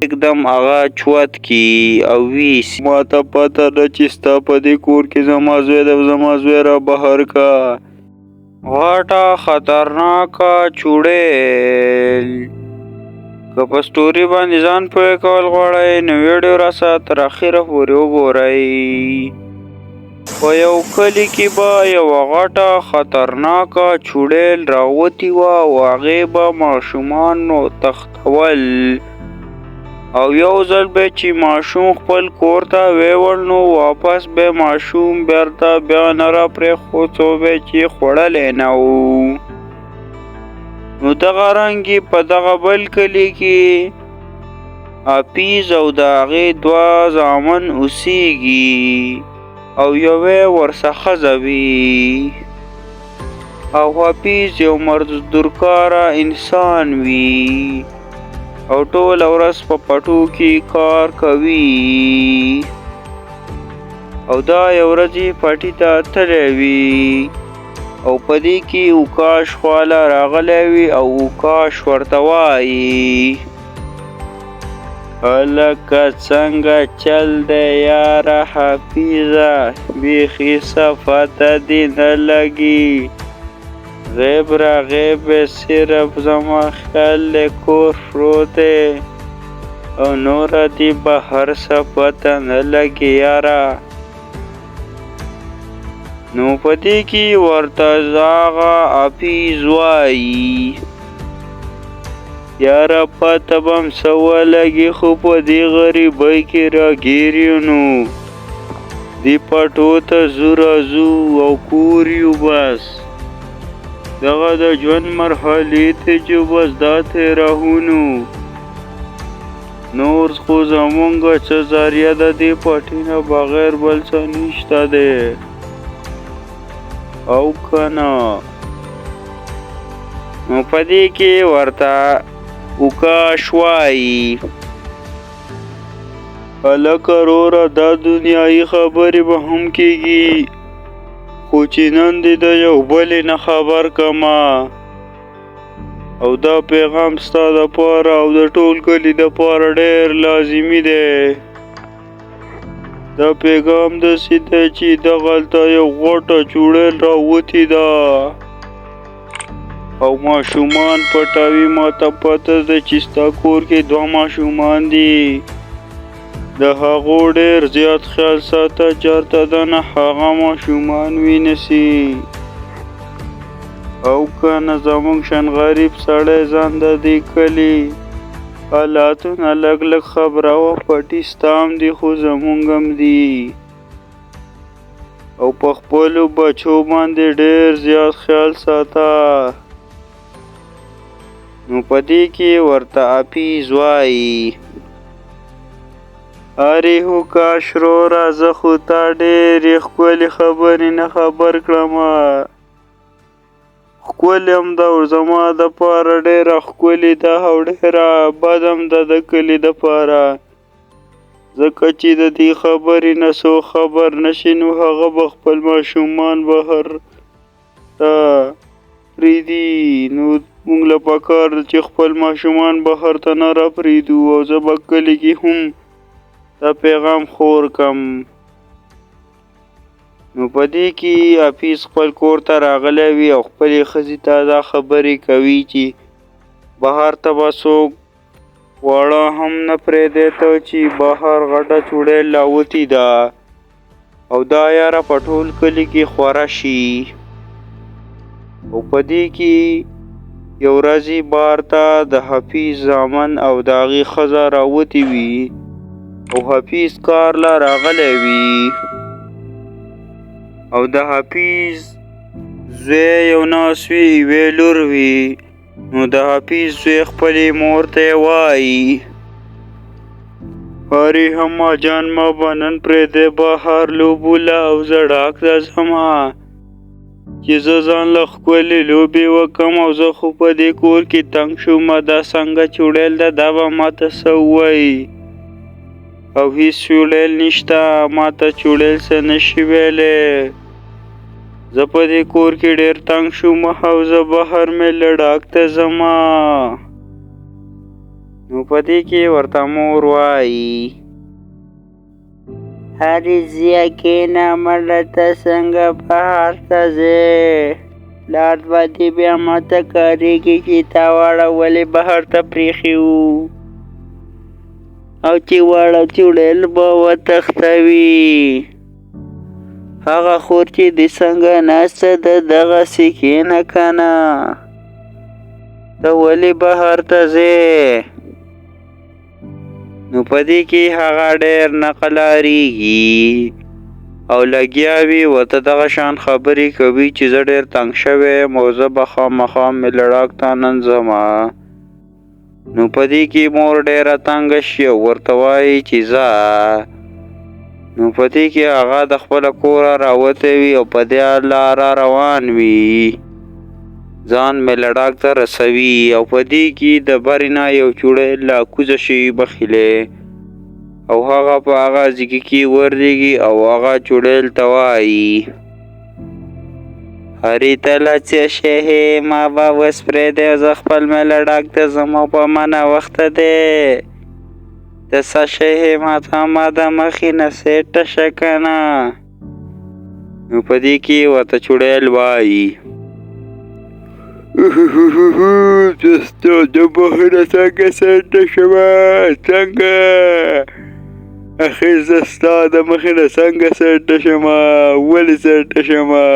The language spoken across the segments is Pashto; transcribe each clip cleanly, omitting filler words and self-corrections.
یکدم هغه چوت کی او ویسی. ماته پته ده چې ستا په دې کور کې زما زوی دی او زما زوی را بهر که. غټه خطرناکه چوړیل. که په سټوري باندې ځان پوه کول غواړئ نو ویډیو راسره تر اخره پورې وګورئ. په یو کلي کې به یوه غټه خطرناکه چوړیل راوتې وه او هغې به ماشومان تښتول او یو ځل به چې ماشوم خپل کور ته ویوړ نو واپس به ماشوم بیرته بیا نه راپرېښود څو به چې خوړلی نه و. نو دغه رنګ په دغه بل کلي کې حفیظ او د هغې دوه زامن اوسیږي او یوه ورڅخه ښځه وي او حفیظ یو مزدورکاره انسان وي او ټوله ورځ په پټو کې کار کوي او دا یو ورځ یې پټي ته تللی وي او په دې کې اوکاش خواله راغلی وي او اوکاش ورته وایي هلکه څنګه چل دی یاره حفیظه، بیخي څه پته دې نه لګي، غیب را غیب صرف زما خیال دی کور پروت دی او نوره دې بهر څه پته نه لګي یاره. نو په دې کې ورته هغه حفیظ وایي یاره پته به هم څه ولګي خو په دې غریبۍ کې راګیر یو نو دې پټو ته ځو راځو او کور یو بس دغه د ژوند مرحلې ته چې بس دا تېرهونو نور خو زمونږ څه ذریعه د دې پټي نه بغیر بل څه نشته دی او که نه. نو په دې کې ورته اوکاش وایي هلکه وروره دا دنیایي خبرې به هم کیږي خو چې نن دې د یو بلې نه خبر کمه او دا پیغام ستا دپاره او د ټول کلي دپاره ډېر لازمي دی. دا پیغام داسې دی چې دغلته یو غټه چوړیل راوتې ده او ماشومان پټوي. ماته پته ده چې ستا کور کې دوه ماشومان دي، د هغو ډېر زیات خیال ساته چېرته دنه هغه ماشومان وینسي او که نه زموږ شان غریب سړی ځان د دې کلي حالاتو نه لږ لږ خبروه. پټي ستا هم دي خو زموږ هم دي او په خپلو بچو باندې ډېر زیات خیال ساته. نو په دې کې ورته حفیظ وایي ارې هو کاش وروره زه خو تا ډېرې ښکلې خبرې نه خبر کړمه، ښکلې هم ده او زما دپاره ډېره ښکلې ده او ډېره بده هم ده د کلي دپاره، ځکه چې د دې خبرې نه څوک خبر نه شي نو هغه به خپل ماشومان بهر ته پرېږدي. نو موږ له پکار ده چې خپل ماشومان بهر ته نه راپرېږدو او زه به کلي کې هم دا پیغام خور کم. نو په دې کې حفیظ خپل کور ته راغلی وي او خپلې ښځې ته دا خبرې کوي چې بهر ته به څوک واړه هم نه پرېږدی ته چې بهر غټه چوړیل راوتې ده او دا یاره په ټول کلي کې خوره شي. او په دې کې یو ورځ بار ته د حفیظ زامن او د هغې ښځه راوتې وي او حفیظ کار له راغلی وي او د حفیظ زوی یو ناست وي یوې لور وي. نو د حفیظ زوی خپلې مور ته وایي ارې اما جان ما به نن پرېږدی بهر لوبو له او زه ډاک ته ځمه چې زه ځان له ښکلې لوبې وکم او زه خو په دې کور کې تنګ شومه، دا څنګه چوړیل ده دا به ماته څه ووایي او هیڅ چوړیل نشته ماته چوړیل څه نشي ویلی، زه په دې کور کې ډېر تنګ شوم او زه بهر مې له ډاک ته ځمه. نو په دې کې ورته مور وایي هرې ځیه کښېنه مړه ته څنګه بهر ته ځې، پلار به دې بیا ماته کارېږي چې تا واړه ولې بهر ته پرېښي وو، او چې واړه چوړیل به وتښتوي. هغه خور چې دې څنګه ناسته ده دغسې کښېنه که نه، ته ولې بهر ته ځې؟ نو په دې کې هغه ډېر نه قلاریږي او لګیا وي ورته دغه شان خبرې کوي چې زه ډېر تنګ شوی یم او زه به خامخا ملړاک ته نن ځمه. نو په دې کې مور ډېره تنګه شي او ورته وایي چې ځه. نو په دې کې هغه د خپله کوره راوتی وي او په دې لاره روان وي، ځان ملړاک ته رسوي او په دې کې د برې نه یو چوړی لا کوزه شي بخیلې او هغه په هغه ځیګي کې وردېږي او هغه چوړیل ته وایي هرې ته لا څه شی هې، ما به اوس پرېږدی او زه خپل ملړاک ته ځم او په ما ناوخته دی، ته څه شی هې، ما ته ما د مخې نه سېټه شه که نه. نو په دې کې ورته چوړیل وایي زه ستا د مخې نه څنګه سېټه شمه، څنګه اخر زه ستا د مخې نه څنګه سېټه شمه، ولې سېټه شمه،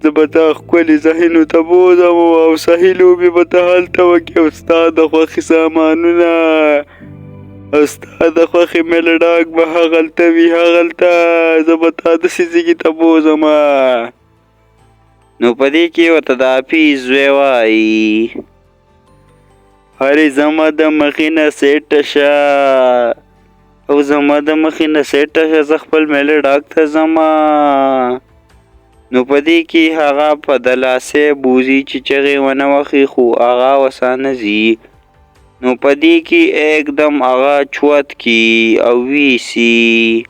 زه به تا ښکلي ځایونو ته بوځم او صحیح لوبې به ته هلته وکړې او ستا د خوښې سامانونه او ستا د خوښې ملډاک به هغلته وي، هغلته زه به تا داسې ځای ته بوځم. نو په دې کې ورته د اپي زوی وایي هرې زما د مخې نه سېټه شه او زما د مخې نه سېټه شه، زه خپل ملډاک ته ځمه. نو په دې کې هغه په دلاسې بوځي چې چغې ونه وهي، خو هغه وسه نه ځي. نو په دې کې اکدم هغه چوت کي او ویسي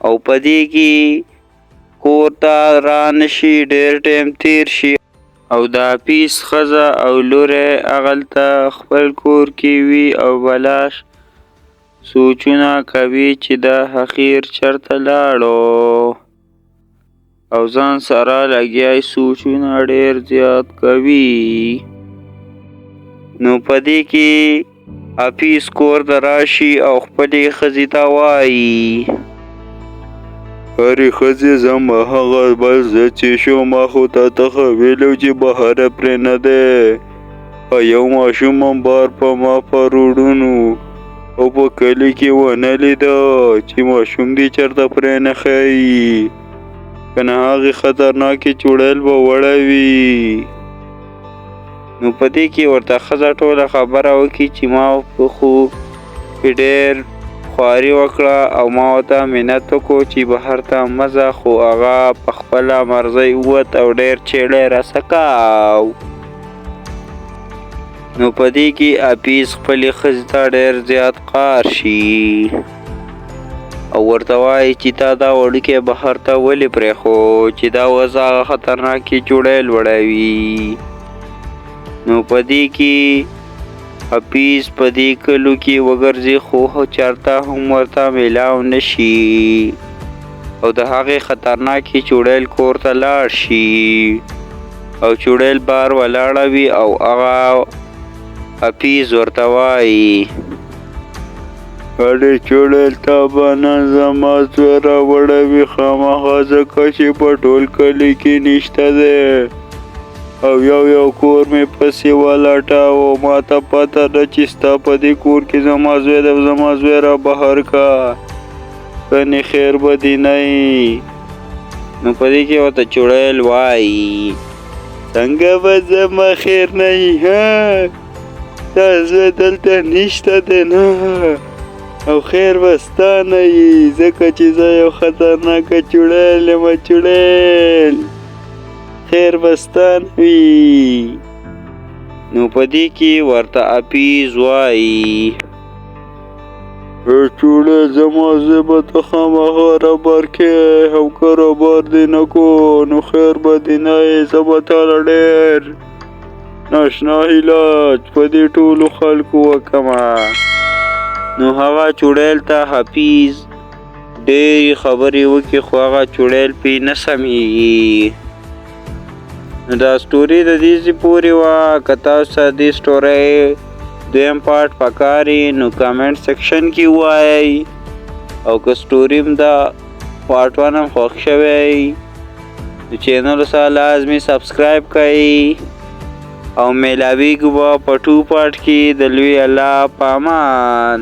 او په دې کې کور ته رانشي، ډېر ټایم تیر شي او د اپیس ښځه او لور یې هغلته خپل کور کې وي او بلاش سوچونه کوي چې دا اخیر چېرته لاړو او ځان سره لګیا سوچونه ډېر زیات کوي. نو په دې کې اپیس کور ته راشي او خپلې ښځې ته وایي هرې ښځې زما هغه بل زه چې شو، ما خو تا ته ښه ویلو چې بهر پرې نه دی، یو ماشوم هم بار په ما په روډونو او په کلي کې ونه لیده چې ماشوم دې چېرته پرې نه ښیي، که نه هغې خطرناکې چوړیل به وړوي. نو په دې کې ورته ښځه ټوله خبره وکړي چې ما خو ډېر خواري وکړه او ما ورته منت وکړو چې بهر ته مه ځه، خو هغه په خپله مرضۍ ووت او ډېر چېړی راسکاو. نو په دې کې اپیس خپلې ښځې ته ډېر زیات قار شي او ورته وایي چې تا دا وړوکی بهر ته ولې پرېښود چې دا اوس هغه خطرناکې چوړی لوړوي. نو په دې کې اپیس په دې کلو کې وګرځي خو چېرته هم ورته میلاو نه شي او د هغې خطرناکې چوړیل کور ته لاړ شي او چوړیل بار ولاړه وي او هغه اپیس ورته وایي اړې چوړیل تا به نن زما زوی راوړی وي خامخا، ځکه چې په ټول کلي کې نشته دی او یو یو کور مې پسې ولټاوه، ما ته پته ده چې ستا په دې کور کې زما زوی دی، زما زوی را بهر که، کنې خیر به دې نه وي. نو په دې کې ورته چوړیل وایي څنګه به زما خیر نه وي، ها ستا زوی دلته نشته دی نه او خیر به ستا نه وي، ځکه چې زه یو خطرناکه چوړیل یم، چوړیل خیر به ستا نه وي. نو په دې کې ورته اپیز وایي چوړیل زما زوی به ته خامخا رابار کړې او که رابار دې نه کړو نو خیر به دې نه وي، زه به تا له ډېر ناشنا علاج په دې ټولو خلکو وکمه. نو هغه چوړیل ته حفیظ ډېرې خبرې وکړي، خو هغه چوړیل پې نه سمیږي. نو دا سټوري د دې ځای پورې وه. که تاسو ته دې سټورۍ دویم پارټ پکار نو کمنټ سیکشن کې ووایئ، او که سټوري هم دا پارټ 1 هم خوښ شوی نو چینل سره لازمي سبسکرایب کړئ، او میلاویږو به په 2 پارټ کې. د لوی الله په امان.